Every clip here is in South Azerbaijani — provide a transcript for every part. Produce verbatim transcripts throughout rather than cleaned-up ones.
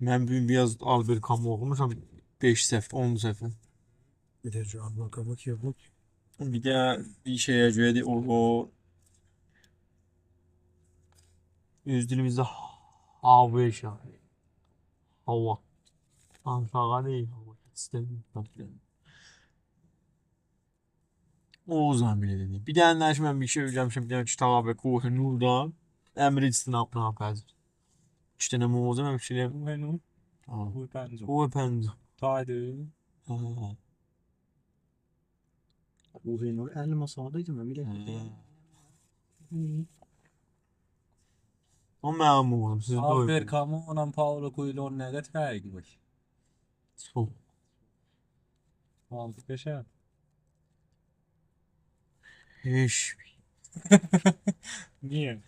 من بو گون بیر آز آلبر کامو اوخوموشام. بئش صفحه، اون صفحه. بیر ده جان باکاما کی بو. بیر ده بیر شئیه گؤره دئییر، او، او اؤز دیلیمیزده هاوا اشاره. هاوا. آنفاقا دئییل، هاوا. ایسته‌میرم. او زامینه دئدی. بیر دنه ده کی، من بیر شئی اؤیرنمیشم، بیر دنه کیتاب، کوه نوردان. امر اجتناب‌ناپذیر. ایکی دنه موضوع، من بیر شئی کوه نور. ها. کوه پنجم. کوه پنجم. تایدی. ها. کوه نور الما ساغدایدی، من بیلم. هه. او منیم اوغلوم، سیز آلبر قویون. کامو ایله پائولو کوئلیونون نه قدر فرقی وار؟ چوخ. آلتی بئشه. هئچ. نییه؟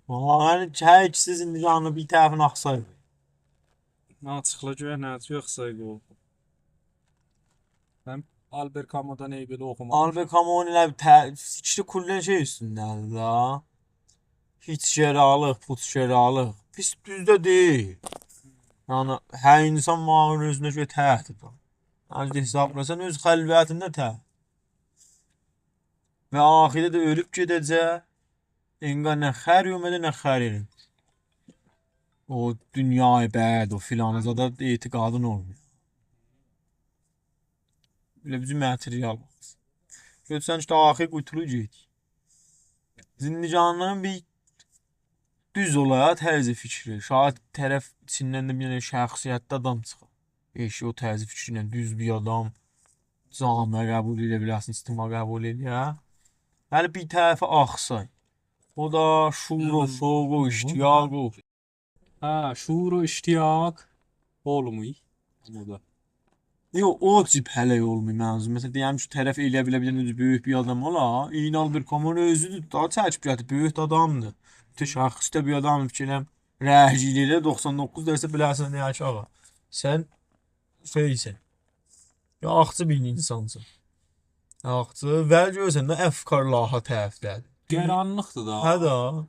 والله، من هر ایکیسی ایندی جانیم بیر طرفین آخسای. نه آچیقلا گؤرک، نه یوخسا یوخ. من آلبر کامودان ای بئله اوخومام. آلبر کامو ائله ته-، فیکری کلاً شئی اوستونده‌دیر دا. هیچ‌گرالیق، پوچ‌گرالیق. پیس دوز ده دئییل. یعنی، هر اینسان وار اؤزونه گؤره تهدید وار. یعنی، حسابلاسان اؤز خلوتینده تهدید. و آخیرده ده اؤلوب گئده‌جک. انگار نه خیر یئمه‌دی، نه خیر ائله‌دی. او دونیای بعد، او فلان زادا اعتقادین اولمور. بئله بیزیم ماتریال وار. گؤرسن ایشته آخیر قوتولور گئدیر. زندگانلیغین بیر دوز اولا طرز فیکری. شاید طرف ایچیندن ده بیر دنه شخصیتلی آدام چیخار. ائشی او طرز فیکرینن دوز بیر آدام جامعه قبول ائده بیله‌سین، اجتماع قبول ائله‌یه. ولی بیر طرفی آخسای. او دا شور و شوق و اشتیاق و هه، شور و اشتیاق اولموی. آمما دا. یوخ، او جبهه‌لر اولموی منظور. مثلاً، دئیم کی، طرف ائلیه بیله بیر دنه بؤیوک بیر آدام اولا، عینی آلبر کامونون اؤزودور دا، چکیب گتیریب، بؤیوک ده آدامدیر. متشخص ده بیر آدامدیر، فیکر ائلیرم، رنگینلیگی دوخسان دوققوز درصد بیله‌سن، دئیر کی، آغا، سن شئیسن. یا آخچی بیر اینسانسان. آخچی، ولی گؤرورسن ده افکار لاها طرفده‌دیر. قارانلیقدیر دا. هه دا.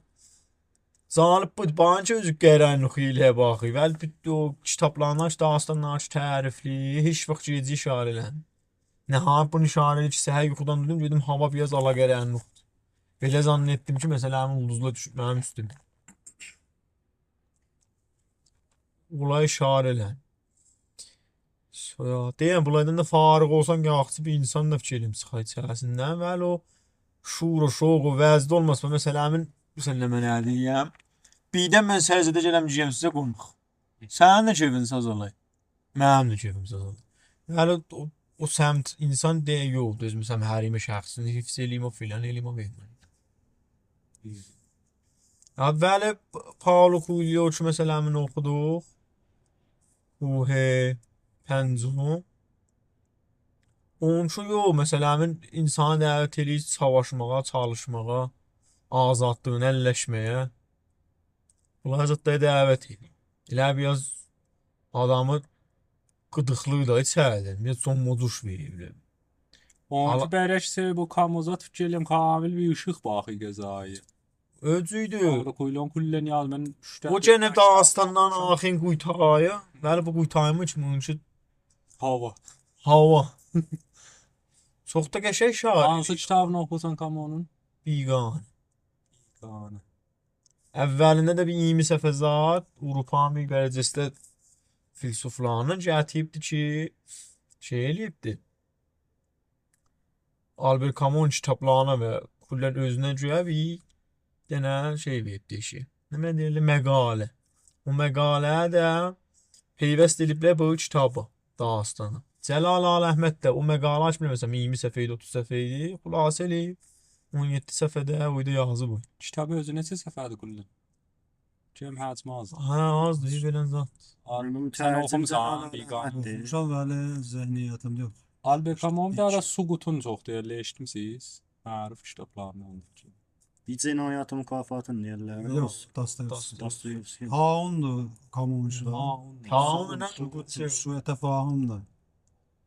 جالب بودور، باخین کی، اؤزو قارانلیق ائلیه باخیر. ولی بیر او کیتابلارین، داستانلارین تعریفله‌ییر، هئچ واخت گئجه اشاره ائله‌میر. نهایت بونو اشاره ائله‌ییر کی، سحر یوخودان دوردوم، گئدیم هاوا بیر آز آلا قارانلیقدیر. بئله ظن ائتدیم کی، مثلاً، همین اولدوزلار دوشوب منیم اوستومه. اولارا اشاره ائله. سونرا، دئییرم، بونلاردان دا فارغ اولسان، یاخشی بیر اینسان دا فیکر ائله‌ییم چیخار ایچریسیندن. ولی او شور و شوق و وجد اولماسا، مثلاً، همین، مثلاً، من نه دئییم؟ بیردن من سرزده گلم، گیرم سیزه قوناق. سنین ده کئفین ساز اولای. منیم ده کئفیم ساز اولای. یعنی، او، او سمت اینسان دئیه، یوخ، دؤز، مثلاً، حریم شخصینی حفظ ائله‌ییم، او فلان ائله‌ییم، او بئله. هه، ولی پائولو کوئلیو کی، مثلاً، همین اوخودوق. کوه پنجم. اونون اوچون یوخ، مثلاً، همین اینسانی دعوت ائله‌ییر ساواشماغا، چالیشماغا، آزادلیغینا اللشمه‌یه. بونلار زادلارا دعوت ائله‌ییر. ائله بیر آز آدامی قیدیقلیر دا ایچریده. بیر آز جنب و جوش وئریر. اونون آلا- کی، برعکس، بو کامو زاد فیکر ائلیرم، کامل بیر ایشیق باخیر قضایا. اؤجو ایدی. آوروپا ایله کلاً یاز، من اوچ دفعه او گئنه داستاندان آخرین قویتایا. ولی بو قویتایما کی، بونون کی هاوا. هاوا. چوخ دا قشنگ شاعیر. هانسی کیتابینی اوخوسان، کامونون؟ بیگانه. بیگانه. اولینده ده بیر اییرمی صفحه زاد، آوروپانین بیر برجسته فیلسوفلارینی گتیریبدی کی، شئی ائله‌ییبدی. آلبر کامونون کیتابلارینا و کلاً اؤزونه گؤره بیر دنه شئی وئریبدی ائشییه. نه دئییرلر؟ مقاله. او مقاله‌نی ده پیوست ائدیبلر بو کیتابا، داستانا. جلال آل احمد ده او مقاله کی، بیلمیرم، اییرمی صفحه ایدی، اوتوز صفحه ایدی. خلاصه ائله‌ییب، اون یئددی صفحه‌ده او ایدی یازیب او. کیتابی اؤزو نئچه صفحه‌دیر کلاً؟ گؤروم، حجمی آزدیر. هه، آزدیر، بئله زاد. آلبوم سن ترجمه اوخوموسان، آلان بیگانه. احمددیر. اوخوموشام، ولی ذهنیتیمده یوخ. آلبر کامونون بیر دنه هیچ. سقوطون چوخ دئیرلر، ائشیتمیسینیز؟ معروف کیتابلاریندان اونون کی. بیر جنایت مکافاتین دئیرلر. یوخ، داستایوفسکی. داستایوفسکی. طاعون‌دور کامونون کی. طاعون. طاعون، نه؟ سقوط، سقوط، سوء تفاهم‌دیر.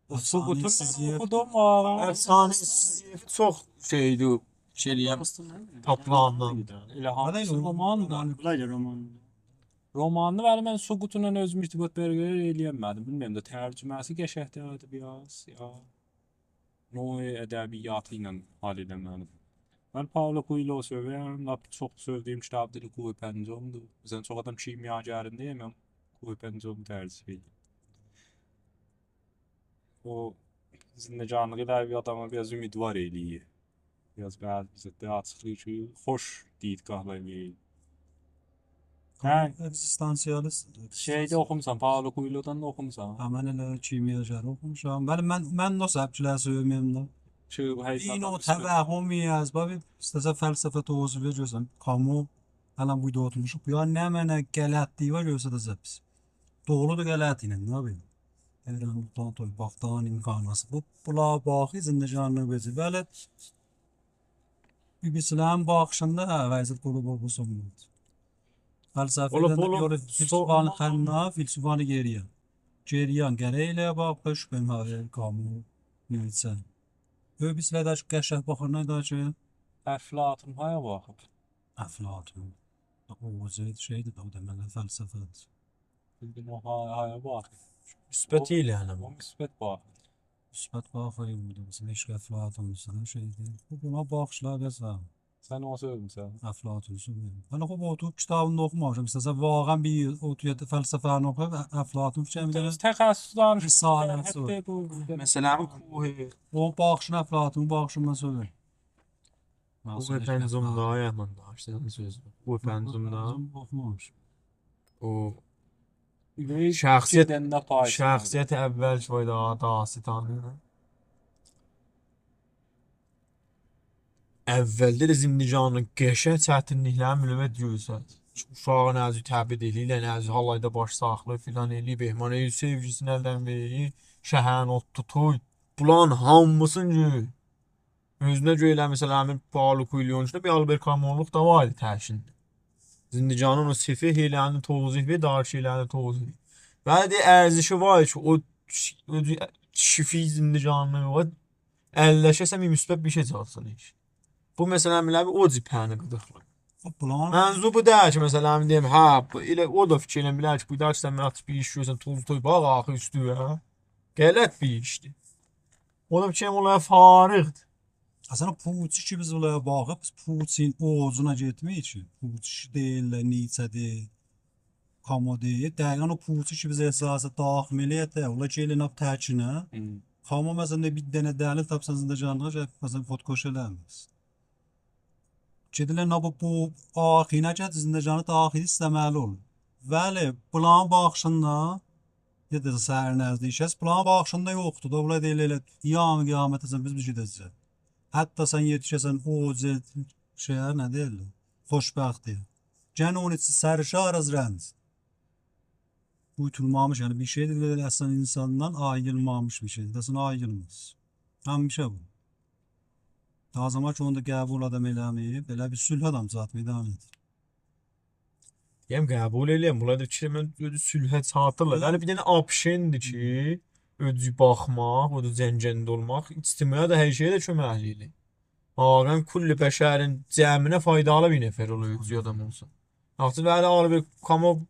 او سقوطون افسانه‌ی سیزیف. اوخودوم، آ. افسانه‌ی سیزیف چوخ شئیدیر، شئی ائله‌یم، تاپیلاندان. ائله هامیسی روماندیر. بونلار دا روماندیر. روماندا، ولی من سقوطلا اؤزوم ارتباط برقرار ائلیه‌نمه‌دیم. بیلمیرم دا، ترجمه‌سی قشنگ‌دیر بیر آز، یا نوع ادبیاتی ایله حال ائله‌مه‌لی. من پائولو کوئلیو سئویرم، لاپ چوخ سئودیگیم کیتابدیر، کوه پنجم‌دور. مثلا، چوخ آدام کیمیاگرین دئییر، من کوه پنجمی ترجیح ائدیرم. او زندگانلیق ائله بیر آداما بیر آز امیدوار ائله‌ییر. بیر آز، بیر آز بیزه ده آچیقلاییر کی، خوش دیدگاهلا ائله‌ییر. هه. اگزیستانسیالیست. شئیده اوخوموسان، پائولو کوئلیودان دا اوخوموسان؟ هه، من ائله کیمیاگری اوخوموشام. بلی، من، من او سبکلری سئومیرم ده. کی، بو حقیقت بیر نوع توهم یاز، باخ، بیر ایسته‌سن فلسفه توضیح وئر گؤرسن. کامو، هله بو دا اوتورموشوق. یا نمنه غلطلیگی وار گؤرسده‌جک بیز. دوغرودور غلط ایله، نه بیلیم. ائله توی باخدان امکاناسی. بو، بونلارا باخی، زندگانلیق وئره‌جک. بلی، بی‌بی‌سی‌لرین باخیشیندا، هه، وضعیت قوروب اولسون. فلسفه اولو، ده اولو، یوری سو- فیلسوفانی خنده، فیلسوفانی گریه. گریان گره ائله باخ، شوپنهاور، کامو، نیتشه. او بیریسی‌لر ده کی، قشنگ باخانلار دا کی، افلاطون هایا باخیب؟ افلاطون. او، او شئی، شئیدیر ده، او دئمه‌لی فلسفه‌دیر. بیلدین او ها-، هایا باخیب؟ مثبت او، ائله، یعنی. او مثبت باخیب. مثبت باخیب، بورادا مثلا، عشق افلاطون، مثلا، شئیدیر. بو، بونا باخیشلار بیر آز دا. سن اونو سئومیرسن؟ افلاطونو سئومیرم. من خوب اوتوروب کیتابینی دا اوخومامیشام. ایسته‌سن واقعا بیر اوتوروب فلسفه‌نی اوخویوب، ا-، افلاطون فیکریم بیر دنه تخصص دانیشیق. رساله‌سی وار. هپ ده بو، مثلا، بو کوه. او باخیشین، افلاطونون باخیشیندان سئویرم. کوه پنجم‌ده، آی احمد، دانیشدین سؤزو. کوه پنجم‌ده. پنجم اوخومامیشام. او اورک شخصیت، گئدنده پایسین شخصیت اول کی وار دا، داستانی. اولده ده زندگانین قشنگ چتینلیکلرین بیر نوع گؤرسدیر. اوشاغی نئجه تبعید ائله‌ییرلر، نئجه هالایدا باش ساخلاییر، فلان ائله‌ییر، بهمانه سئوگیسینی الدن وئریر، شهرین اوت توتور. بونلارین هامیسینی گؤرور. اؤزونه گؤره ائله، مثلا، همین پائولو کوئلیونون ایچینده بیر آلبر کامولوق دا وار ایدی ترکینده. زندگانین او سفئه ائله‌یه‌نی توضیح وئریر، دار شئیلرینی توضیح وئریر. بلی، دئییر، ارزشی وار کی، او، او شفیع زندگانلیغی وار، اللشه‌سن بیر مثبت بیر شئی چیخارتسان هئچ. بو، مثلا، بئله بیر او جبهه‌نی قیدیرلاییر. خب، بونلار منظور بو دئییل کی، مثلا، دئییم، هه، بو، ائله او دا فیکیر ائله‌یه بیلر کی، بو دا کی، سن بیر آچیب بیر ایش گؤرسن، توز توی، باخ، آخی اوستو، هه؟ غلط بیر ایشدیر. او دا فیکیر ائله‌یه فارغدیر. اصلا، پوچی کی، بیز بونلارا باخیب، بیز پوچین اوجونا گئتمه‌ییک کی. پوچی دئییرلر، نیچه‌دیر، کامو دئییر. دقیقا او پوچی کی، بیز احساسا داخل ائله‌یک ده، اولا کی، ائله لاپ تکینه. هوم. کامو، مثلا، بیر دنه دلیل تاپسان زندگانلیغا، گلیب، مثلا، خودکشی ائله‌مز. گئدیرلر، نه بو، بو آخیرینه گل، زندگانی داخل ایسته‌مه‌لی اولور. ولی، بونلارین باخیشیندا، یا دا سرنزدیک کس، بونلارین باخیشیندا یوخدور دا، بونلار دئییرلر، ائله، قیام قیامته‌جن بیز، بیز گئده‌جه‌ییک. حتی سن یئتیشه‌سن اوج شئیه، نه دئییرلر؟ خوشبختی‌یه. گئنه اونون ایچی سرشار از رنج. قورتولمامیش، یعنی بیر شئیدیر، ائله اصلا اینساندان آیریلمامیش بیر شئیدیر. اصلا آیریلماز. همیشه بو. لازیم وار کی، اونو دا قبول آدام ائله‌مه‌ییب، بئله بیر صلحه آدام چاتمیر، ادامه ائدیر. دئییم، قبول ائله‌یم، بونلار دا فیکیر، من اؤزو صلحه چاتیرلار. هه. یعنی، بیر دنه آپشن‌دیر کی، اؤزو باخماق، اؤزو جنگنده اولماق، اجتماعا دا، هر شئیه ده کؤمک ائله‌ییر. واقعا کل بشرین جمعینه فایدالی بیر نفر اولور، اؤزو آدام اولسا. آرتیق، بلی، آلبر کامو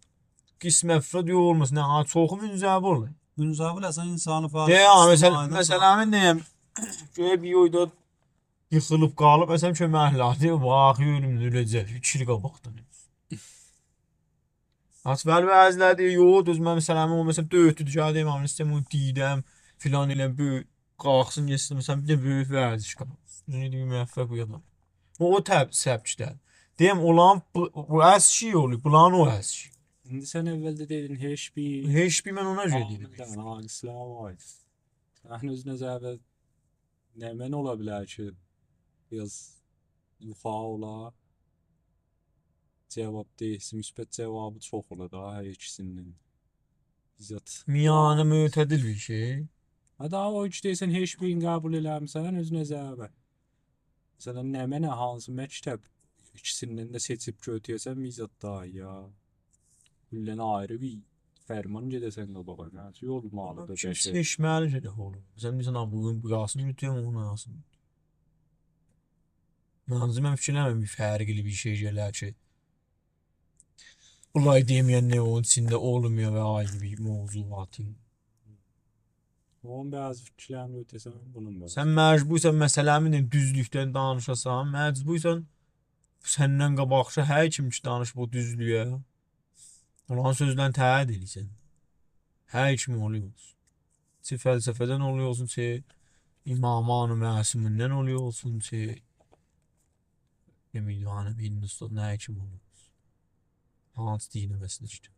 قسم افراد یوخ اولماسین، نه، ها، چوخو منزوی اولور. منزوی اصلا اینسانی فایدالی، یا، مثلا، اجتماعی مثلا، من دئیم، گؤرک بیر یئرده ییخیلیب قالیب، مثلا، کؤمک ائله‌دی، واخ، اؤلوم، اؤله‌جک، ایکی ایل قاباقدان. آرتیق، بلی، بعضی‌لری دئییر، یوخ، دوز، من، مثلا، او، مثلا، دؤرددور، دئییر، دئییم، من ایسته‌میرم، دیدم، فلان ائله، بؤیوک، قالخسین، گئتسین، مثلا، بیر ده بؤیوک ورزش قالخسین. دوزونو دئییم، موفق بیر آدام. او، او تب-، سبکده. دئیم، اولان بو، بو اسکی اولور، بولان او اسکی. ایندی سن اولده دئدین، هئچ بیر، هئچ بیر، من اونا گؤره دئییرم. کامل دئییل، ها، ایسلام وار. سن اؤز نظرده نمنه اولا بیلر کی، بیر آز یوخاری اولا؟ جواب دئییل، مثبت جوابی چوخ اولا دا، هر ایکیسیندن. عزت. میانه معتدل بیر شئی. هه، داها او کی دئییرسن، هئچ بیرینی قبول ائله‌میرسن، اؤز نظرینه باخ. مثلا، نمنه، هانسی مکتب، ایکیسیندن ده سئچیب گؤتوره‌سن، بیر زاد داها یا. کلاً آیری بیر فرمان گئده‌سن قاباغا. نه، یول مالی دا کیم ده‌شیر. سئچمه‌لی شئی ده اولور. مثلا، دئییرسن، «آ، بو گون بو یازسین، گؤتورم اونون آراسینی.» منجه، من فیکیر ائله‌میرم بیر فرقلی بیر شئی گلر کی، بولاری دئمه‌ین نه اونون ایچینده اولمویا و آیری بیر موضوع وار. اونون بعضی فیکیرلرینی دئسم، بونون بئله. سن مجبورسان مثلا، نه بیلیم، دوزلوکدن دانیشاسان، مجبورسان سندن قاباقکی هر کیم کی دانیشیب او دوزلویه، اولارین سؤزلرینی تأیید ائدیرسن. هر کیم اولورسان. چه فلسفه‌دن اولورسان، چه امامان معصوموندان اولورسان، چه نمی‌دونم، هندوستان، نه کیم اولورسان. هانسی دینه مثلا ایشته.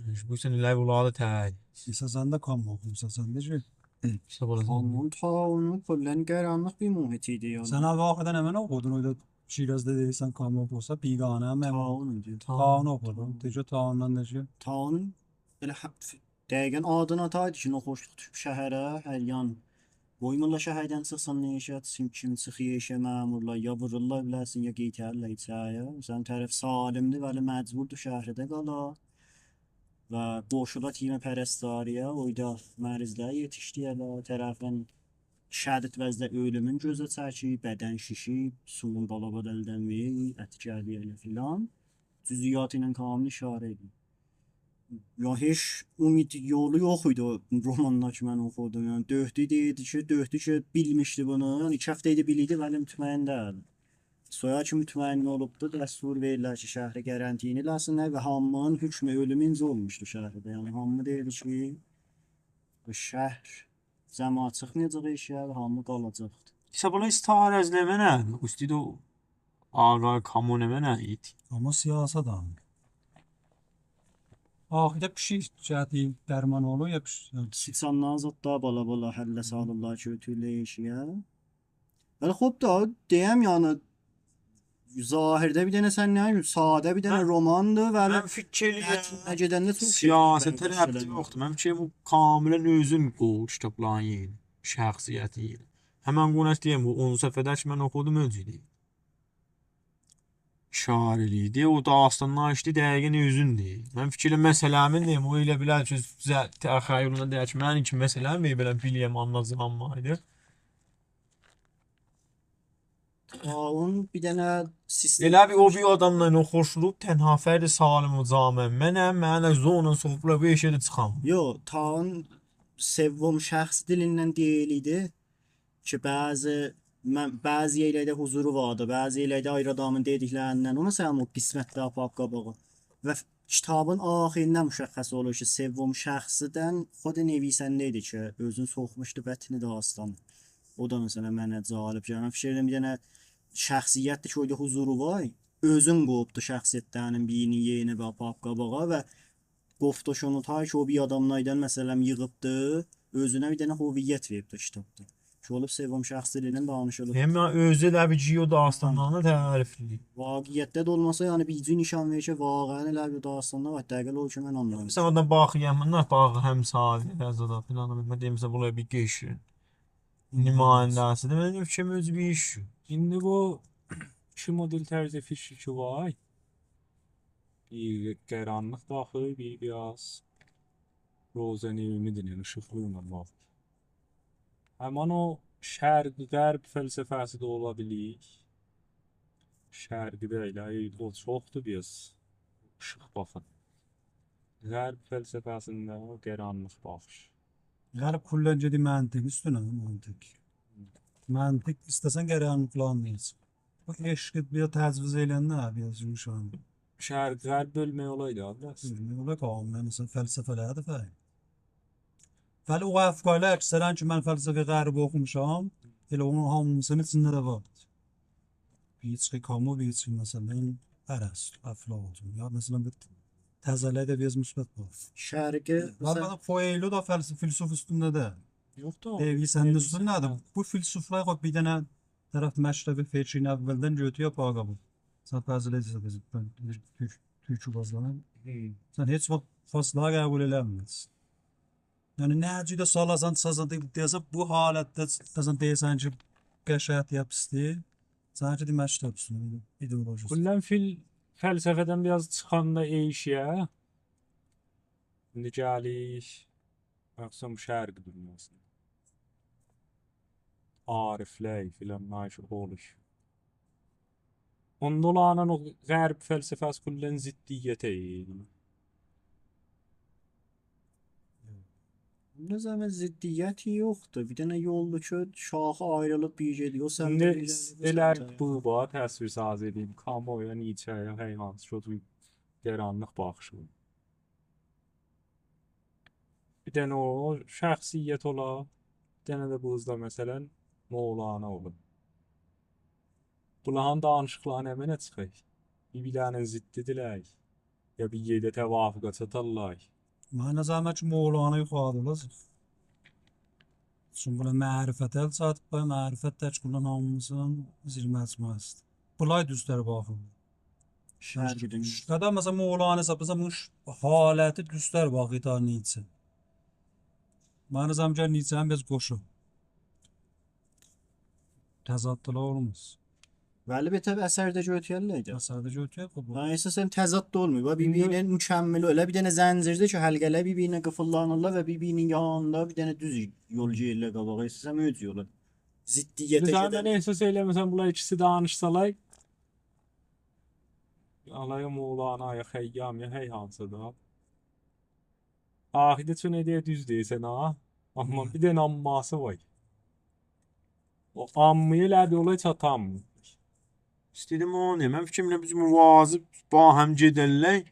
یعنی، بو سن ائله بونلاری دا تأیید. اساساً ده کامو اوخوموسان سن ده کی. کیتاب اولاجاق. کامونون طاعونو کلاً قارانلیق بیر محیط ایدی یعنی. سن او واختدا نمنه اوخودون، اورادا شیرازدا دئییرسن کامو اوخوسا، بیگانه، من طاعون ایدی. طاعون اوخودون. دئ کی، طاعوندان دئ کی. طاعون ائله ح-، دقیقاً آدینی آتایدی کی، ناخوشلوق دوشوب شهره، هر یان قویمورلار شهردن چیخسین، نه ایشه، چیم کیم چیخیر ایشه، مأمورلار یا وورورلار بیله‌سین، یا قئیتریرلر ایچری‌یه. مثلا، طرف سالمدیر، ولی مجبوردور شهرده قالا و قوشولا تیمه پرستاری‌یه، اورادا مریضلری یئتیشدیره‌لر، طرفین شدید وضعده اؤلومون گؤزه چکیر، بدن شیشیر، سویون بالا-بالا الدن وئریر، اتی گلیر ائله فلان. جزئیاتی ایله کامل اشاره ائدیر. یا هئچ امید یولو یوخ ایدی او روماندا کی، من اوخودوم. یعنی، دؤکتور دئییردی کی، دؤکتور کی، بیلمیشدی بونو. یعنی، ایکی هفته ایدی بیلیردی، ولی مطمئن دئییل. سونرا کی مطمئن اولوبدو، دستور وئریرلر کی، شهری قرنطینه ائله‌سینلر و هامینین حکم اؤلومو امضا اولموشدو شهرده. یعنی، هامی دئییردی کی، بو شهر جماعت چیخمایاجاق ائشیگه، هامی قالاجاقدی. ایسه بونو استعاره از نمنه؟ اوستو او آقا کامو نمنه ایدی؟ آمما سیاست آدامی. آخیردا پیشیک جهتی درمان اولور یا پیشیک؟ سیچاندان زاددا بالا-بالا هلله سالیرلار کی، اؤتورلر ائشیگه. ولی خوب دا، دئیم یعنی، ظاهرده بیر دنه سن نه بیلیم، ساده بیر دنه هه. روماندیر، ولی من فیکیر ائلیرم، درینه گئدنده چوخ شئی سیاسته فیکیر ربطی مثلا یوخدور. من فیکیر ائلیرم، بو کاملاً اؤزون قویور کیتابلارین یئرینه، شخصیتین یئرینه. همن قوناق دئیم، بو اون صفحه‌ده کی من اوخودوم، اؤزو ایدی. اشاره ائلیردی، او داستاندان ایشدی، دقیقاً اؤزون دئییر. من فیکیر ائلیرم، مثلا، من دئییم، او ائله بیلر کی، ز-، تخیلونده دئیر کی، من کی، مثلا، بیر بئله بیلیم، آنلاجاغیم وار ایدی. آ، اونون بیر دنه سیستم ائله بیر او بیر آداملا ناخوشلوق، تنها فرد سالم او جامعه منم، منی ده زورلا سوخوبلار بو ائشیگه ده چیخام. یوخ، طاعون سوم شخص دیلیندن دئییلیردی کی، بعضی، من، بعضی یئرلرده حضورو واردی، بعضی یئرلرده آیری آدامین دئدیکلریندن، او، مثلا، او قسمتده آپاریب قاباغا. و ف-، کیتابین آخیرینده مشخص اولور کی، سوم شخصدن خود نویسنده ایدی کی، اؤزونو سوخموشدو بطن داستان. او دا، مثلا، منه جالب گلیر. من فیکیر ائلیرم، بیر دنه شخصیتدیر کی، اورادا حضورو وار، اؤزون قویوبدو شخصیتلرین بیرینین یئرینه و آپاریب قاباغا و گفت و شنودهایی کی، او بیر آداملارین، مثلا، ییغیبدی، اؤزونه بیر دنه هویت وئریبدی کیتابدا. کی، اولوب سوم شخص دیلیندن دانیشیلیر. هم اؤزو ائله بیر جیو داستانلارینی تعریفله‌ییر. واقعیتده ده اولماسا، یعنی، بیر جور نشان وئریر کی، واقعاً ائله بیر داستاندا وار. دقیقاً او کی، من آنلامیشام. مثلا، آدام باخیر، یعنی، بونلار باخیر، همسایه، یازیدا فلان، من دئییم، مثلا، بونلار بیر قشرین نماینده‌سیدیر. من فیکریم اؤزو بیر ایش. ایندی بو ایکی مدل طرز فیکری کی وار. بیر قارانلیق باخیر، بیر بیر آز روزنه‌رومی‌دیر، یعنی ایشیقلی ایله باخیر. همان او شرق، غرب فلسفه‌سی ده اولا بیلیر. شرقده ائله او چوخدور، بیر آز ایشیق باخین. غرب فلسفه‌سینده او قارانلیق باخیش. غرب کلاً گئدیر منطق اوستونه، منطق. منطق ایسته‌سن قارانلیقلا آنلایاجاق. بو عشقی بیر تجویز ائله‌ینده، هه، بیر آز یومشاق. شرق، غرب بؤلمک اولایدی، آبی، بیر آز. بؤلمک اولار، قانون، مثلا، فلسفه‌لرده فرق. ولی او افکارلار اکثراً کی، من فلسفه غربی اوخوموشام، ائله اونون هامیسینین ایچینده ده وار. بیر ایچکی کامو، بیر ایچکی، مثلا، ارسطو، افلاطون. یا، مثلا، بیر تزه‌لرده بیر آز مثبت وار. شرقی، ولی مثلا، بو کوئلیو دا فلسفه، فیلسوف اوستونده ده. یوخ دا. ائ، سن ده اوستونده ده. بو فیلسوفلار، باخ، بیر دنه طرف مشرب فکرینی اولدن گؤتوروب آپاریب. سن فضل ائدیرسن، بیز، من، تورک، تورکو بازلارین. هی. سن هئچ واخت فارسلاری قبول ائله‌میرسن. یعنی، نه جور ده سالاسان، چیخاسان، دئ-، دئیه‌سن، بو حالتده چیخاسان، دئیه‌سن کی، قشنگدیر یا پیسدیر، سنینکی دئمک ایسته‌ییر، ایدئولوژیسی. کلاً فیل-، فلسفه‌دن بیر آز چیخاندا ائشیگه، ایندی گلیریک، مخصوصاً بو شرق دونیاسینا. عارفلر، فلانلار کی، اولور. اوندا اولارینان او غرب فلسفه‌سی کلاً ضدیته، ائ، بوندا زحمت ضدیتی یوخدور. بیر دنه یولدور کی، شاخی آیریلیب بیر گئدیر. او سمته ایندی بیر گئدیر، بو ائلر سمته. بو، بو تصویرسازی ائله‌ییم. کامویا، نیچه‌یه، هر هانسی کی، او جور قارانلیق باخیشی. بیر دنه او شخصیت اولا، بیر دنه ده بو اوزده، مثلاً، مولانا اولا. بونلارین دانیشیقلاری نمنه چیخیر؟ بیر-بیرلرینین ضدیدیرلر. یا بیر یئرده توافقا چاتارلار. منه زحمت کی، مولانا یوخاری اولاجاق. چونکی بونا معرفت ال چاتیب، و معرفت تک بونلارین هامیسینین زیر مجموعه‌سیدیر. بولار دوزتر باخیرلار. شرقی دونیا. قدم، مثلاً، مولانا حساب، مثلاً، بونون ش-، حالتی دوزتر باخیر تا نیچه. منه زحمت کی، نیچه‌نی بیر آز قوشا. تضادلار اولماز. ولی بیر طبع اثرده گؤتوررلر ده. اثرده گؤتورر، خب. یعنی، اساساً تضاد دا اولمور. باخ، ایندی بیر-بیرینین مکملی، ائله بیر دنه زنجیردیر کی، حلقه‌لر بیر-بیرینه قیفیللانیرلار و بیر-بیرینین یانیندا بیر دنه دوز یول گئدیرلر قاباغا. اساساً اؤز یولو. ضدیته مثلاً، من گئدن. احساس ائله‌ییرم، مثلاً، بونلار ایکیسی دانیشسالار، آلای مولانا، یا خیام، یا هر هانسی دا. آخیردا چون ائدیر، دوز دئییرسن ها. آمما هی. بیر دنه آمماسی وار. او آممایا ائله بیر اولای چاتانمیر. ایسته‌ییردیم اونو دئیم. من فیکریمله بیز مواظب باهم گئدرلر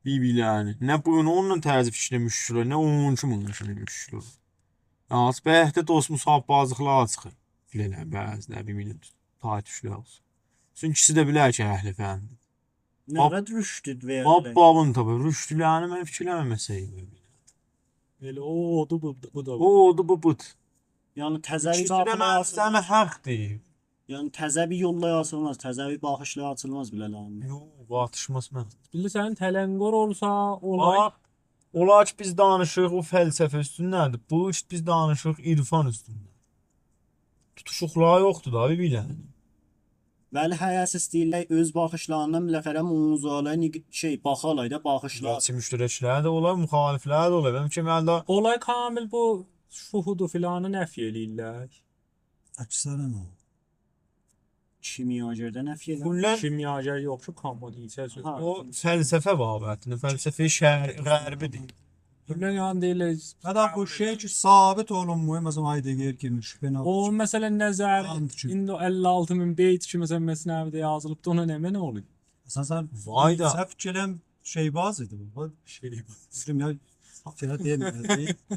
بیر-بیرلرینی. نه بو اونونلا طرز فیکرینده مشکل اولور، نه اونونکی بونونلا مشکل اولور. یالنیز بلکه ده دوست مصاحب‌بازلیقلار چیخیر. بیله‌لر، بعضی‌لر بیر-بیرینه تایتوشلار اولسون. چونکی ایکیسی ده بیلر کی، اهل فن‌دیر. نه باب-، قدر رشد وئریر. باب بابین تاپیر. رشدلرینی من فیکر ائله‌میرم مثلاً. ائله او اودو، بو، بو دا. او اودو، بو بودور. یعنی تزه بیر ایکیسی ده باخیش منیم آچیلماز. حقدیر. یعنی تزه بیر یوللار آچیلماز، تزه بیر باخیشلار آچیلماز بیله‌لرینده. یوخ، بو آتیشماز من. بیلیرسن، تلنگر اولسا، اولار. باخ، اولار کی، بیز دانیشیریق او فلسفه اوستوندندیر. بو ایش بیز دانیشیریق عرفان اوستوندن. توتوشوقلاری یوخدور دا، بیر-بیرلرینه. ولی هره‌سی ایسته‌ییرلر اؤز باخیشلاریندان بالاخره موضوعلارا نق-، شئی، باخالار دا، باخیشلار. یاخشی، مشترکلر ده اولار، مخالفلر ده اولار. منیم فیکریم، الده اولار کامل بو شهودو فلانی نفی ائله‌ییرلر. اکثراً او. کیمیاگرده نفی ائله‌ییرلر. کلاً کیمیاگر یوخ کی، کامودیچه سؤز. ها. او فلسفه بابتینده، فلسفه شرق-، غربی‌دیر. کلاً یعنی دئییرلر، حتی بو شئی کی، ثابت اولونمور، مثلاً، هایدگر کیمی، شوپنهاور. او، مثلاً، نظر، آنت کی. ایندی او اللی آلتی مین بیت کی، مثلاً، مثنوی‌ده یازیلیبدی، اونا نمنه اولور؟ مثلاً، سن وای دا. سهو فیکر ائله‌ییرم، شئی‌باز ایدی بو. شئی‌باز. بیلمیرم یا، فیکره دئییرم،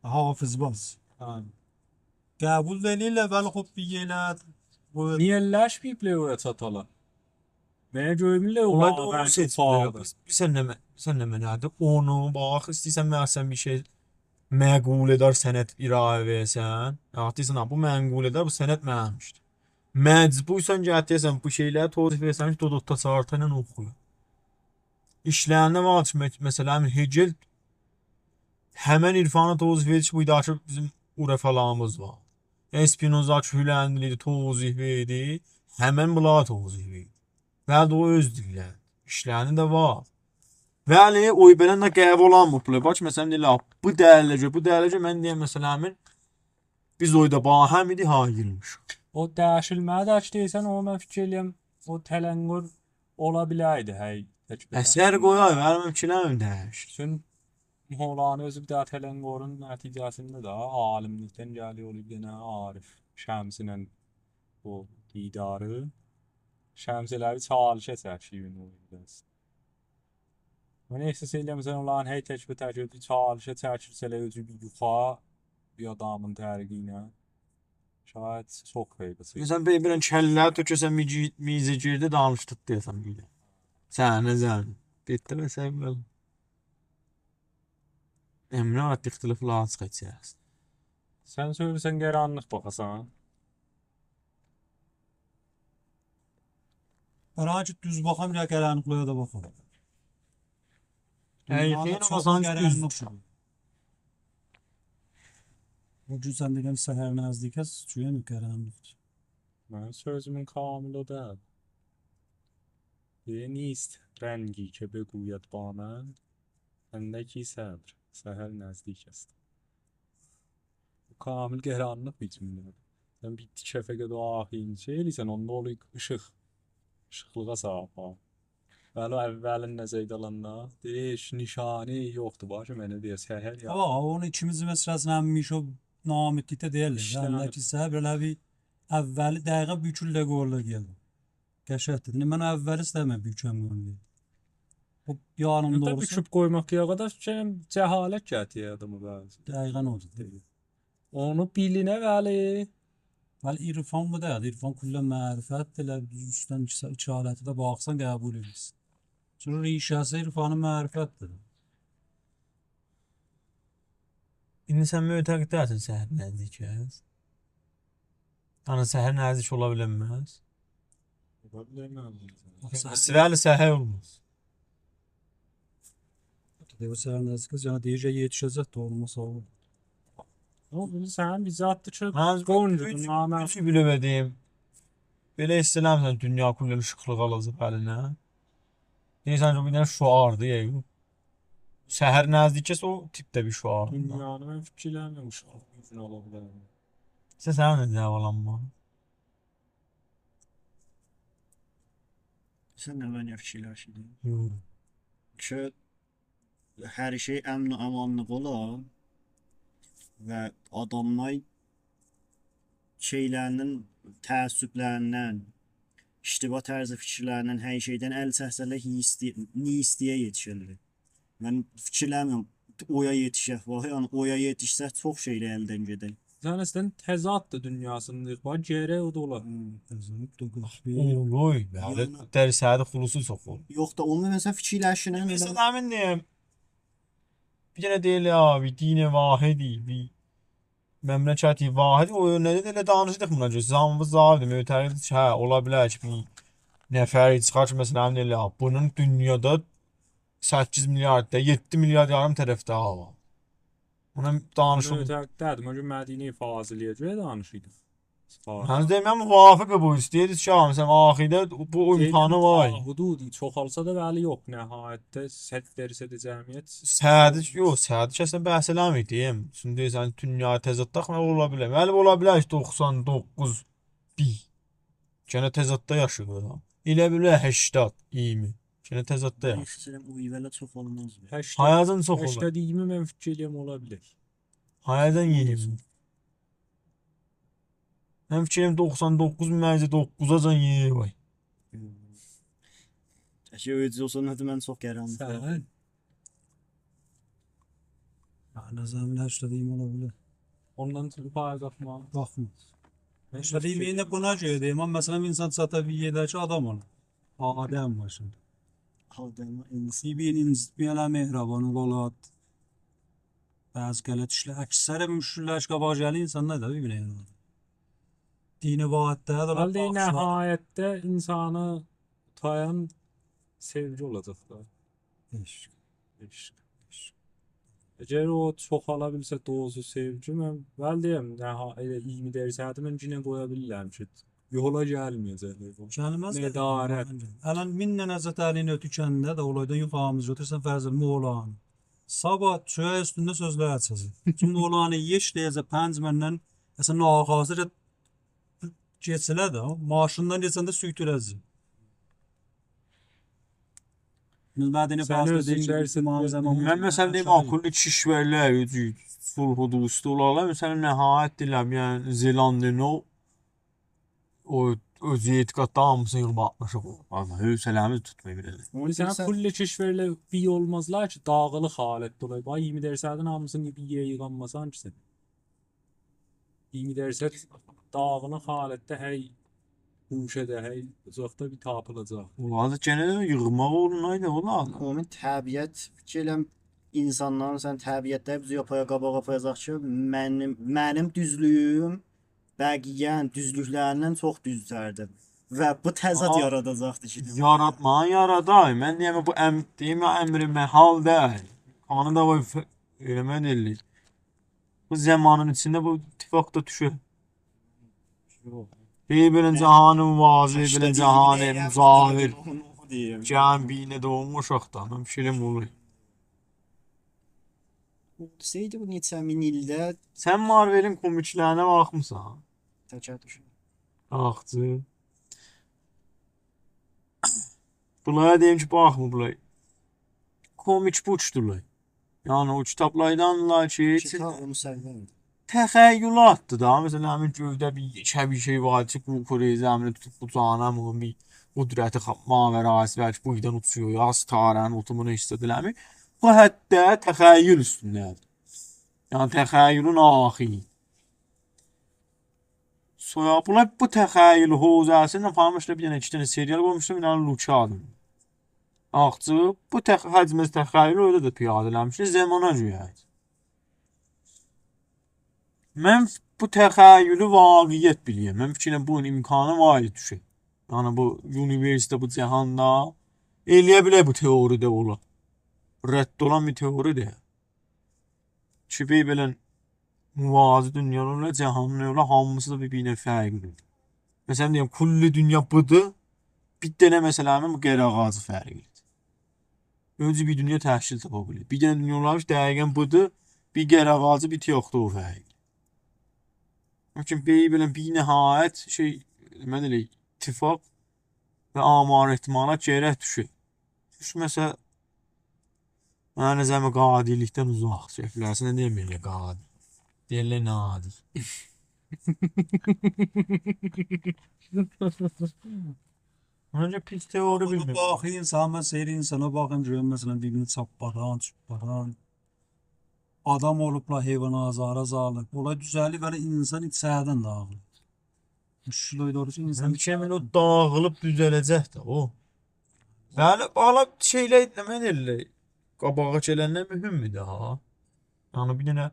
حافظ‌باز. ها. قبول ائله‌ییرلر، ولی خوب، بیر یئله بو نییه لشمه‌ییبلر اورا چاتالار؟ منه گؤرمورلر او اولار دا اونو واقعاً سئچمیرلر. اوفاق. بیلیرسن نمنه، بیلیرسن نمنه‌دیر؟ اونو، باخ، ایسته‌ییرسن، مثلاً، بیر شئی مقوله‌دار سند ارائه وئره‌سن، یا دئییرسن، «ها، بو مقوله‌دار، بو سند منیمدیر.» مجبورسان گتیره‌سن، بو شئیلری توضیح وئره‌سن کی، دودوقدا چارتایلا اوخویور. ایشلرینده وار کی، مس-، مثلاً، هگل همن عرفانی توضیح وئردی کی، بورادا کی بیزیم عرفالاریمیز وار. اسپینوزا کی هلندی‌ایدی، توضیح وئردی، همن بونلاری توضیح وئردی. ولی او اؤز دیللری، ایشلرینده ده وار. ولی او بئله ده قبول اولانمیبلار. باخ، مثلاً، دئییرلر، بو دلیله گؤره، بو دلیله گؤره، من دئییرم، مثلاً، همین بیز اورادا باهم ایدیک، ها، ییغیلمیشیق. او دییشیلمه‌یی ده کی دئییرسن، او من فیکیر ائله‌ییرم، او تلنگر اولا بیلردی، هه، تک بیر اثر دنه. قویار، ولی من فیکر ائله‌میرم دییشیر. چون مولانا اؤزو بیر دنه تلنگرین نتیجه‌سینده ده عالیملیکدن گلیر، اولور بیر دنه عارف، شمسینن او دیداری، شمس ائله بیل چالشه چکیر، او بیر آز. من احساس ائدیرم، مثلاً، اونلارین هر تک به تک اؤزو چالشه چکیلسه‌لر، اؤزو بیر یوخا، بیر آدامین طریقی ایله، شاید چوخ فایداسی. مثلاً، بیر، بیر دنه کلله‌نی تؤکه‌سن، میجی-، میزه گیردی، دانیشدیق دئیه‌سن بیر ده. سن نه زن؟ گئتدی، مثلاً، بئله. امرؤ آرتیق اختلافلار چیخاجاق. سن سؤیورسن قارانلیق باخاسان؟ قارانلیق دوز باخام، یا قارانلیقلارا دا باخام. هه، دونیانین خیلی چوخو آسان دوز. قارانلیق شئی. بو گون سن دئدین سحر نزدیک است، گویا قارانلیقدیر. منیم سؤزومون کاملی او دئییل. دئییر، «نیست رنگی که بگوید با من، اندکی صبر، سحر نزدیک است.» بو کامل قارانلیق بیر جمله‌دیر. سن بیر تیکه فقط او آخیرینی شئی ائله‌ییرسن، اوندا اولور ایشیق. ایشیقلیغا سالیب ها. بلی، او اوّلین نظرده آلاندا، دئییر، هئچ نشانی یوخدور، باخ کی، منه دئییر، سحر یا. آمما اونو ایکینجی مصرع‌سینده همیشه او ناامیدلیکده دئییرلر. ایشته یعنی، هنر. کی، سحر ائله بیر اوّلی دقیقه بوکورلر قویورلار یئره. قشنگدیر. ایندی من اوّلی ایسته‌میرم بوکم قویوم یئره. او یانیندا حتی اولسا بوکوب قویماق یوخ، آرتیق کی، جهالت گتیریر آداما بعضی. دقیقاً اودور، دئییر. اونو بیلینه، بلی. ولی عرفان بو دئییل. عرفان کلاً معرفتدیر. ائله دوز اوستدن ایکی، ایکی حالتی ده باخسان، قبول ائدیرسن. چونکی ریشه‌سی عرفانین معرفتدیر. ایندی سن معتقد دئییلسن سحر نزدیکه؟ یعنی سحر نزدیک اولا بیلنمز؟ اولا بیلنمز. باخ، سحر، سحر، ولی سحر اولماز. دئییر، سحر نزدیک، یعنی دئییر کی، یئتیشه‌جک ده، اولماسا اولماز. آمما بو سنین بیر زاددیر کی، من قونجودور، بوتون نامه- بوتون بیله‌وه دئییم. بئله حیس ائله‌میرسن دونیا کلاً ایشیقلیغا آلاجاق الینه؟ دئییرسن کی، بیر دنه شعاردیر، یعنی. سحر نزدیکه او تیپده بیر شعار. دونیانی من فیکیر ائله‌میرم ایشیقلیغا اولا بیلر. سن، سن نه جواب آلانما؟ سن نه، من فیکیرلشیردیم. یوخ. کی، هر شئی امن و امانلیق اولا و آداملار شئیلریندن، تعصبلریندن، اشتباه طرز فیکیرلریندن، هر شئیدن ال چکسه‌لر، هی ایسته‌یه، نی ایسته‌یه یئتیشرلر. من فیکیر ائله‌میرم اویا یئتیشک، واخ، یعنی اویا یئتیشسک چوخ شئیلر الدن گئدر. سن اصلاً تضاد دونیاسینداییق، باخ، گرک او دا اولا. هی، تضاد دا قاپی. اولور، بلی. یعنی درصد خلوصو چوخ اولور. یوخ دا، اونو مثلاً فیکیرلشینن، مثلاً، مثلاً همین دئیم، بیر دنه دئییرلر، آبی، دین واحدی، بیر مملکت واحد، او نه‌دیر، ائله دانیشیردیق بونا گؤره. زامبی زاردی، معتقد کی، هه، اولا بیلر کی، بیر نفر چیخار کی، مثلاً، همین ائله، بونون دونیادا سککیز میلیارد دا، یئددی میلیارد یاریم طرفداری وار. بونا دانیشیم. معتقد دئییلدیم، او گون مدینه فاضله‌یه گؤره دانیشیردیق. من دئییرم، موافق بو، ایسته‌ییردی کی، مثلاً، آخیرده بو امکانی وار. دئییرم، تا حدودی چوخالسا دا، بلی، یوخ، نهایتده صد درصد جمعیت. صدی، یوخ، صدی کسن بحث ائله‌میر، دئییم. چونکی دئییرسن، دونیا تضاددا، آخی اولا بیلر. بلی، اولا بیلر کی، دوخسان دوققوز بیر. گئنه تضاددا یاشاییر آدام. ائله بیلر هشتاد، اییرمی. گئنه تضاددا یاشاییر. ایسته‌ییرم، او ایوه‌له چوخ اولماز. هشتاد، هایاجان چوخ اولار؟ هشتاد اییرمی من فیکیر ائله‌ییرم اولا بیلر. هایاجان اییرمی؟ من فیکریم دوخسان دوققوز منجه دوققوزاجان یئییر، وای. هوم. اگر اؤیدوز اولسا، نه‌دیر، من چوخ قرانلیق. سن؟ هه، نظریمده هشتاد اییرمی اولا بیلر. اوندان چوخ پای قالخماز. قالخماز. هشتاد اییرمی ایندی بونا گؤره دئییم، آمما مثلاً، بیر اینسان چاتا بیر یئرده کی، آدام اولور. آدم باشیندا. آدم، اینسان. بیر-بیرینی اینجیتمه‌یه‌لر، مهربان اولالار. بعضی غلط ایشلر، اکثر مشکل‌لر کی، قاباغا گلیر، اینسانلار دا بیر-بیرینه یارار. دین واحدده ده ولی باخیشلار. نهایتده اینسانی توتان سئوگی اولاجاق دا. عشق. عشق. عشق. اگر او چوخالا بیلسه دوزو سئوگی، من، ولی دئییرم، نها-، ائله اییرمی درصدی من یئنه قویا بیلیرم کی، یولا گلمه‌یه‌جک بو. گلمز ده. ندارت. الان مین دنه حضرت علی‌نی اؤتورکنده ده اولایدان یوخاریمیز گؤتورسن، فرض ائله، مولانی. صاباح چؤیه اوستونده سؤزلر آچاجاق. چونکی مولانی هئچ دئیه‌جک، پنج مندن، اصلاً، ناخواسته کئچیله ده، ماشیندان کئچنده سوکتوره‌جک. مدینه، سن فارسدا اؤزون دئییر کی، درس امام زمان. من، مثلاً، دئییم، آخیردا کشورلر، او جور صلح و دوستی اولارلار، مثلاً، نهایت دئییرم، یعنی، زلاندنو، او، اؤز اعتقاددا هامیسینی ییغیب آتمیشیق. آمما حوصله‌میز توتمور بیر دنه. اونو سن بیلسن، کل کشورلر بیر اولمازلار کی، داغیلیق حالتده اولار. باخ، اییرمی درصدین هامیسینی بیر یئره ییغانماسان کی سن. اییرمی درصد داغیلیق حالتده هر گوشه‌ده، هر اوزاقدا بیر تاپیلاجاق. اولار دا گئنه ده ییغماق اولونایدی، اولار. عمومی طبیعت، فیکیر ائله‌ییرم، اینسانلارین، سن، طبیعتده بیزی آپارا-، قاباغا آپاراجاق کی، منیم، منیم دوزلویوم بقیه‌نین دوزلوکلریندن چوخ دوزتردیر. و بو تضاد، آها، یاراداجاقدیر کی. یاراتماغین یارادار. من دئییرم، بو ام-، دئییم یا، امر محال دئییل. اونو دا قوی ف-، ائله‌مک ائله‌ییر. بو زامانین ایچینده بو اتفاق دا دوشر. یوخ. دئییر، بئله جهان واضح، بئله جهان مظاهر. هشتاد اییرمی، اونو دئییم. جهان بینه دوغما اوشاقدا. من بیر شئی دئیم اولور. اولسایدی بو نئچه مین ایلده. سن مارولین کومیکلرینه باخمیسان؟ تکه دوشون. باخدی. بونلارا دئییم کی، باخمایین بونلار. کومیک بوکدورلار. یعنی او کیتابلاردانلار کی، کیتاب اونو سنده. تخیلاتدیر دا. مثلا، همین گؤیده بیر یئکه بیر شئی وار کی، بو کره‌ی زمینی توتوب قوجاغینا، بونون بیر قدرتی خا-، ماورایی وار کی، بو ایدن اوچور، یا ستاره‌نین اوتومونو ایسته‌دیلرمی؟ بو حتی تخیل اوستونده‌دیر. یعنی تخیلون آخیری. سونرا بونلار بو تخیل حوزه‌سینده فامیشدا بیر دنه، ایکی دنه سریال قویموشدوم، بیر دنه لوکی آدیندا. آخچی، بو تخ-، حجم تخیل اورادا دا پیاده ائله‌میشدی، زمانا گؤره. من بو تخیلی واقعیت بیلیرم. من فیکر ائلیرم، بونون امکانی وار ایدی دوشه. یعنی بو اونیوئرسده، بو جهاندا ائلیه بیلر بو تئوری ده اولا. رد اولان بیر تئوری ده. کی، بیر بئله موازی دونیالار اولا، جهانلار اولا، هامیسی دا بیر-بیرینه فرقلی. مثلا، دئییم، کل دونیا بودور، بیر دنه، مثلا، بو قره آغاجی فرقلیدیر. اؤزو بیر دونیا تشکیل تاپا بیلیر. بیر دنه دونیا اولار کی، دقیقا بودور، بیر قره آغاجی، بیر تراکتور فرقلی. همچون بیر بئله بی‌نهایت شئی، من ائله اتفاق و آمار احتمالات گرک دوشه. دوشمه‌سه، منه نظرمه قادیرلیکدن اوزاق چکیلرسن، نه دئییم ائله قادیر. دئییرلر نادر. اونون اوچون پیس تئوری اونو بیلمیرم. باخ، انسان، من سیر انسانا باخیم، گؤروم، مثلا، بیر-بیرینی چاپپادان، چوپپادان. آدام اولوبلار، حیوان آزارا زالیب. اولار دوزلیب، ولی انسان ایچریدن داغیلیب. مشکل اویدو، اوراسی انسان. من فیکریم، او داغیلیب دوزله‌جک ده، او. بلی، بالا شئیلر، نه من ائله، قاباغا گلنلر مهمدور ده، ها. یعنی، بیر دنه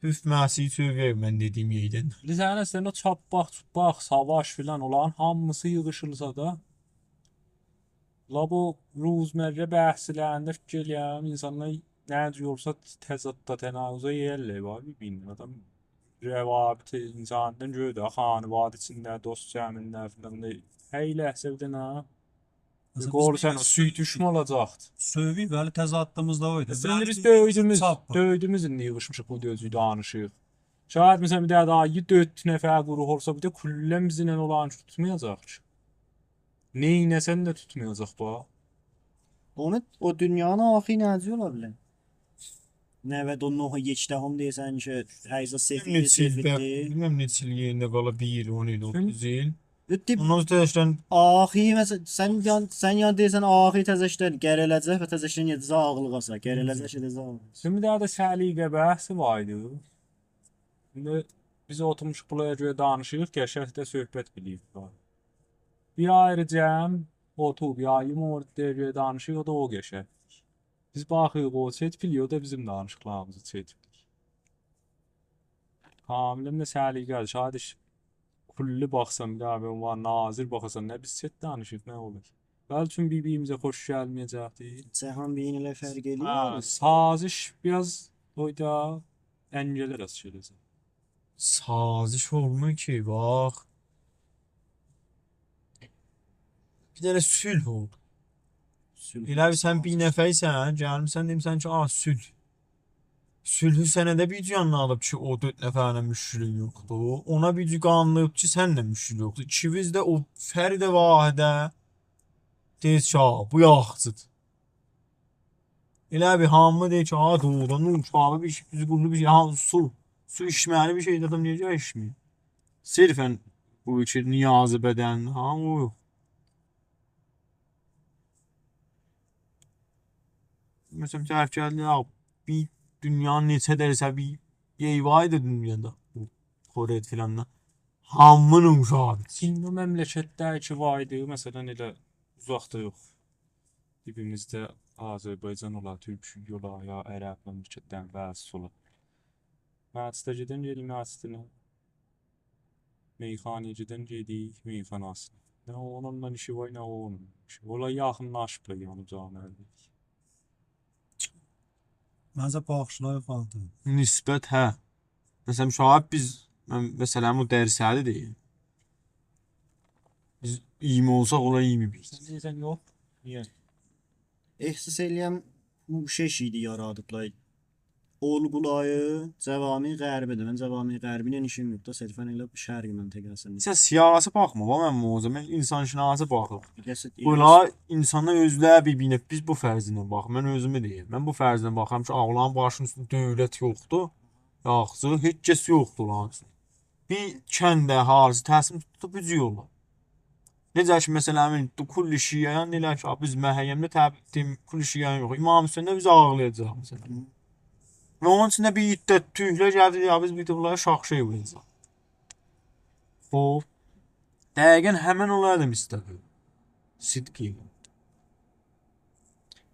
پوف مسیحی چؤرک من دئدیگیم یئردن. بیلیرسن، سن او چاپپاق، چوپپاق، ساواش فلان، اولارین هامیسی ییغیشیلسا دا، لا بو روزمره بحثلرینده فیکیر ائلیرم، انسانلار نه جور اولسا تضاددا، تناقضا یئیرلر، وار بیر-بیرینه. آدام روابط انسانی‌دن گؤرور ده، خانواده ایچینده، دوست جمعینده فلان دا. هر لحظه بیر دنه، مثلا، قول بیز سن او سویوتوشمه اولاجاقدی. سؤیویک، ولی تضادیمیز دا اویدو. مثلا، بیز دؤیدوموز، چاپ. دؤیدوموز ایندی ییغیشمیشیق، بو دؤزو دانیشیق. شاید، مثلا، بیر دنه داها دؤرد نفر گروه اولسا، بیر ده کلاً بیزیمله اولارین توتمایاجاق کی. نئینه‌سن ده توتمایاجاق، باخ. اونو، او دونیانین آخیری نئجه اولا بیلر؟ نود و نه و یک دهم دئییرسن کی، هر زاد سفیددیر، بیلمیرم نئچه ایل، سفیددیر. بیلمیرم نئچه ایل یئرینده قالا، بیر ایل، اون ایل، چون اوتوز ایل. اوندان سونرا تزه‌شدن آخیری، مثلا، سن یان، سن یان دئییرسن، آخیری تزه‌شدن قره‌له‌جک و تزه‌شدن گئده‌جک آغلیغا سا، قره‌له‌جک، گئده‌جک آغلیغا. سن بیر دنه ده سلیقه بحثی وار ایدی. ایندی بیز اوتورموشوق بونلارا گؤره دانیشیریق، قشنگ ده صحبت بیلیریک. بیر آیری جمع اوتوروب، آیری موردلره گؤره دانیشیریق، او دا او قشنگ. بیز باخیریق، او چت بیلیر، او دا بیزیم دانیشیقلاریمیزی چت بیلیر. کاملاً ده سلیقه‌دیر. شاید ایش کلی باخسان، بیر دنه به عنوان ناظر باخاسان، نه بیز چت دانیشیریق، نه اولور. بلکه بیر-بیریمیزه خوش گلمه‌یه‌جکدیر. جهان بین ائله فرق ائله‌ییر. هه، سازش بیر آز اورادا انگله راست گله‌جک. سازش اولمور کی، باخ. بیر دنه صلح اولدو. صلح. ائله بیل سن بیر نفرسن، گلمیسن، دئمیسن کی، «آ، صلح.» صلحو سنه ده بیر جور آنلادیب کی، او دؤرد نفرله مشکلون یوخدور. اونا بیر جور قانلاییب کی، سنله مشکل یوخدور. ایکیویز ده او فرد واحده دئییر کی، «آ، بو یاخچیدیر.» ائله بیل هامی دئییر کی، «آ، دوغرودان دا اوشاغی بیر شئی، دوزو قوللو بیر شئی، ها، سو، سو ایچمه‌لی بیر شئیدیر، آدام نییه گرک ایچمه‌یه؟» صرفاً بو کی، نیاز بدن، ها، او یوخ. مثلا، طرف گلدی، یا، بیر دونیانین نئچه درصد بیر یئری وار ایدی دونیادا، بو کره فلاندا. هامینین اوشاغیدیر. ایندی او مملکتلر کی وار ایدی، مثلا، ائله اوزاقدا یوخ. دیبیمیزده آذربایجان اولا، تورکیه اولا، یا عرب مملکتلرین بعضیسی اولا. مسجده گئدن گئدیر مسجدینه. میخانه‌یه گئدن گئدیر میخاناسینا. نه اونونلا ایشی وار، نه اونونلا ایشی وار. اولار یاخینلاشیبلار، یعنی، جامعه‌ده. منجه باخیشلار یوخالدی. نسبت، هه. مثلا، شاید بیز، من، مثلا، بو درصدی دئییم. بیز اییرمی اولساق، اولار اییرمی بیر. سن دئییرسن، یوخ. نییه؟ احساس ائلیرم، بو شئی ایدی یارادیبلار. الغولایی، جوامع غربی‌دیر. من جوامع غربی ایله ایشیم یوخدور. صرفاً ائله شرق منطقه‌سینده. سن سیاسی باخما، باخ، من موضوع، من انسان‌شناسی باخیرام. بیر کس دئییر. بونلار انسانلار اؤزلری بیر-بیرینه، بیز بو فرض ایله باخ، من اؤزومو دئییم. من بو فرض ایله باخیرام کی، اونلارین باشینین اوستونده دؤولت یوخدور. یاخشی، هئچ کس یوخدور اونلارین اوستونده. بیر کند اهالیسی تصمیم توتوب اوزو یوللار. نئجه کی، مثلاً، همین کل شیعه‌یان دئییرلر کی، «آ، بیز محرمده تب-، دئییم، کل شیعه‌یان یوخ. امام حسینده بیز آغلایاجاغیق»، مثلاً. و اونون اوچون ده بیر عده تورکلر گلدی، «یا، بیز بیر ده بونلارا شاخ شئی ووراجاغیق.» خوب. دقیقاً همین اولار دا مصداقی. صدقی.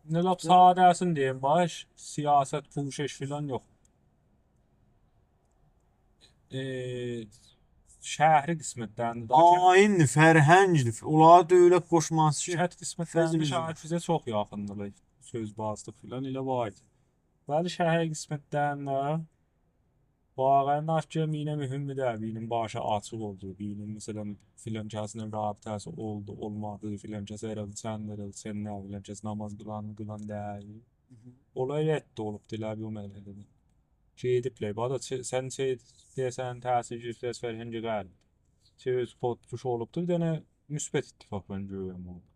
ایندی لاپ ساده‌سینی دئییم، باش، سیاست، پوشش فلان یوخ. ائ، شهری قسمت‌لرینده ده آیین‌دیر، فرهنگ‌دیر. اونلارا دؤولت قوشماسی کی، کند قسمت‌لرینده فضل شاید بیزه چوخ یاخیندیر، سؤزبازلیق فلان ائله وار ایدی. ولی شهر قسمت‌لرینده واقعاً آشکارا بیرینه مهم دئییل، بیرینین باشی آچیق اولدو، بیرینین، مثلاً، فلان کسینن رابطه‌سی اولدو، اولمادی، فلان کس ائله چند ائله، سن نه، فلان کس نماز قیلان، قیلان دئییل. اولار رد اولوبدو، ائله بیر او منهجده. گئدیبلر، بادا، چه-، سن شئی دئیه‌سن، تأثیر گؤستره‌سن، فرهنگ غرب. شئی، اؤز پوت‌پوش اولوبدو، بیر دنه مثبت اتفاق من گؤرورم اورادا.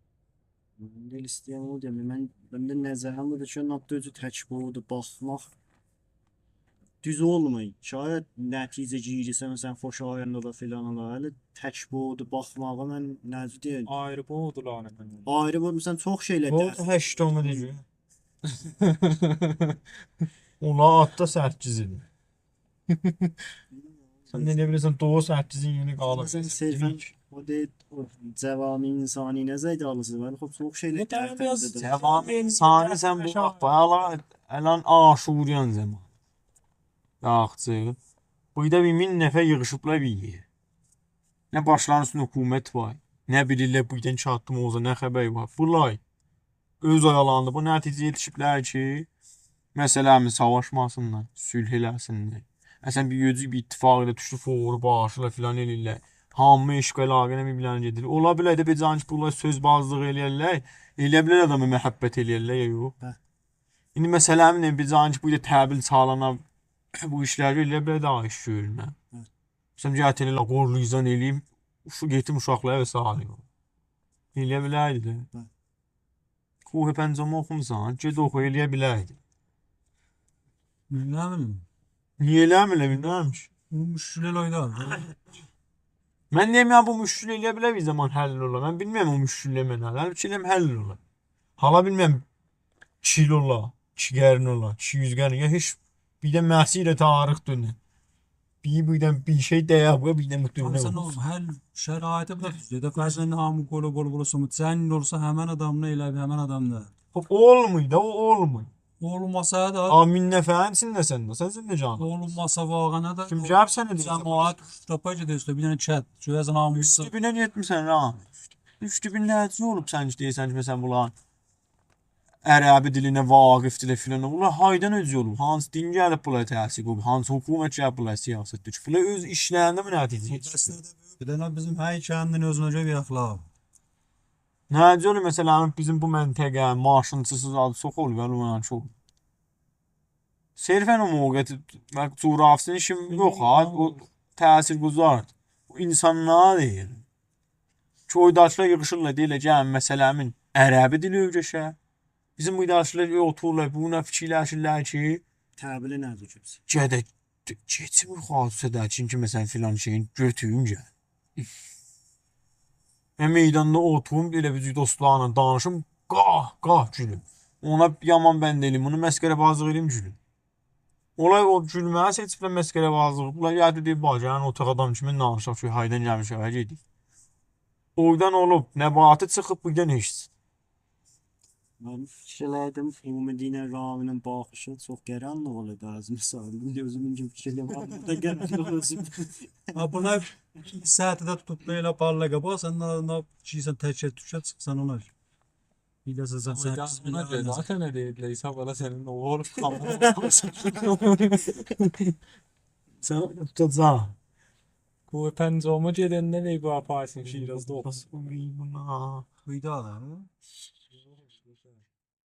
من ده ائله ایسته‌ییرم اونو دئیم. من، من ده نظریم بودور کی، لاپ دا اؤزو تک بویدا باخماق دوز اولمور. شاید نتیجه گیریسه، مثلاً، خوشایند اولا، فلان اولا. هله تک بویدا باخماغی من نظر دئییرم. آیری بویدولار، یعنی. آیری بویدا، مثلاً، چوخ شئیلر بویدا درس هشت تومو دئییر. اولا آتدا سککیز ایدی. سن نه بیلیرسن، دوغو سککیزین یئنی قالیب. مثلاً، صرفاً او دئییل، او جوامع انسانی نظرده آلیرسینیز. من خوب، چوخ شئیلر نه ترتیب تربیه‌سی؟ ائدیرم. جوامع انسانی سن بو، باخ، باخ، الان، الان آشوریان زامان. یاخشی. بورادا بیر مین نفر ییغیشیبلار بیر یئره. نه باشلارینین اوستونده حکومت وار، نه بیلیرلر بوردان ایکی آددیم اوزا نه خبر وار. بولار اؤز آرالاریندا بو نتیجه‌یه یئتیشیبلر کی، مثلاً، ساواشماسینلار، صلح ائله‌سینلر. مثلاً، بیر یوجو بیر اتفاق ائله دوشدو، فوری باغیشلار فلان ائله‌ییرلر. هامی عشق و علاقه ایله بیر-بیرلرینه گئدیر. اولا بیلر ده، بیر جان کی، بونلار سؤزبازلیق ائله‌یرلر، ائله‌یه بیلر آداما محبت ائله‌یرلر، یا یوخ؟ هه. ایندی، مثلاً، همین بیر جان کی، بورادا طبل چالانا بو ایشلری ائله‌یه بیلر ده، آی، ایش گؤرونه. هه. مثلاً، گتیریرلر، قورلویزان ائله‌ییم، اوشا-، یئتیم اوشاقلارا و سائر. ائله‌یه بیلردی ده. هه. کوه پنجمی اوخوموسان؟ گئت اوخو، ائله‌یه بیلردی. بیلمیرم. نییه ائله‌میرلر، بیلمیرم کی. بو مشکل ائله اویدا. من دئمیرم، بو مشکل ائله‌یه بیلر بیر زامان حل اولا. من بیلمیرم او مشکل نه منه. من فیکر ائلیرم حل اولا. حالا بیلمیرم، ایکی ایل اولا، ایکی قرن اولا، ایکی یوز قرن، یا هئچ بیر ده مسیر تاریخ دؤنه. بیر، بیردن بیر شئی دَیه بو، بیردن بو دؤنه. آبی، سن او هر شرایطی بوراخ، دوزدور. فرضاً هامی قولو، قولو، قولو، سومو جنگ اولسا، همن آداملا ائله بیل، همن آداملا. خوب، اولمور دا، او اولمور. اولماسا دا، آ، مین نفرین ایچینده سن ده، سن، سن ده جان. اولماسا واقعاً ده کیم گلیب سنه دئیه‌جک؟ جماعت تاپار کی، دوزدور، بیر دنه کت، گؤره‌سن هامیسی. اوچ مینه یئتمیسن ها. اوچ مین نه اولوب سن کی، دئییرسن کی، مثلاً، بونلار عربی دیلینه واقف‌دیرلر فلان. اونلار هاردان اؤزو اولوب؟ هانسی دین گلیب بونلارا تأثیر قویوب؟ هانسی حکومت گلیب بونلارا سیاست دوشوب؟ بونلار اؤز ایشلرینده بو نتیجه یئتیشدیریب. بیر دنه بیزیم هر کندین اؤزونه گؤره بیر اخلاق. نه جور، مثلاً، بیزیم بو منطقه ماشینچی‌سی زادی چوخ اولور، ولی اونان چوخ. صرفاً او موقعیت، من جغرافیاسینی ایشیم یوخ ها، او تأثیرگذاردیر. او اینسانلارا دئییر. کی، اورداکیلار ییغیشیرلار، دئییرلر، «گلین، مثلاً، عربی دیلی اؤیرشک.» بیزیم بورداکیلار اوتورورلار، بونا فیکیرلشیرلر کی، تبلی نه دوشوبسون؟ گده، کئچیم حادثه‌ده، چونکی، مثلاً، فلان شئیین گؤتورون گل. من میداندا اوتوروم، ائله بیز دوستلارلا دانیشیم، قاه، قاه گولوم. اونا یامان بند ائله‌ییم، بونو مسخره‌بازلیق ائله‌ییم، گولوم. اولار او گولمه‌یی سئچیبلر، مسخره‌بازلیق. بونلار گلدی دئییب، «باخ، گلین اوتاق آدام کیمی دانیشاق کی، هاردان گلمیشیک، هارا گئدیریک.» اورادان اولوب، نباتی چیخیب، بوردان هئچ. من فیکیر ائله‌دیم، عمومی دینه راوی‌نین باخیشی چوخ قارانلیق اولور دا، اؤزومو سالدیم. اؤزومون فیکیر ائله‌دیم، بورادا قارانلیق اولسون. ها، بونا ایکی ساعاتی دا توتوب دا ائله پارلاق. باخ، سن نه، نه، ایکی سن تکه توکه چیخسان اونا. بیر ده سن، سن، اوی، سن، دا اونا گؤره، ذاتاً نه دئییرلر، حساب الا سنین اوغلون. سن توتاجاق. کوه پنجمی گئدنده وی بو آپارسین شیرازدا اوخوسون. بونا. بویدا آدام.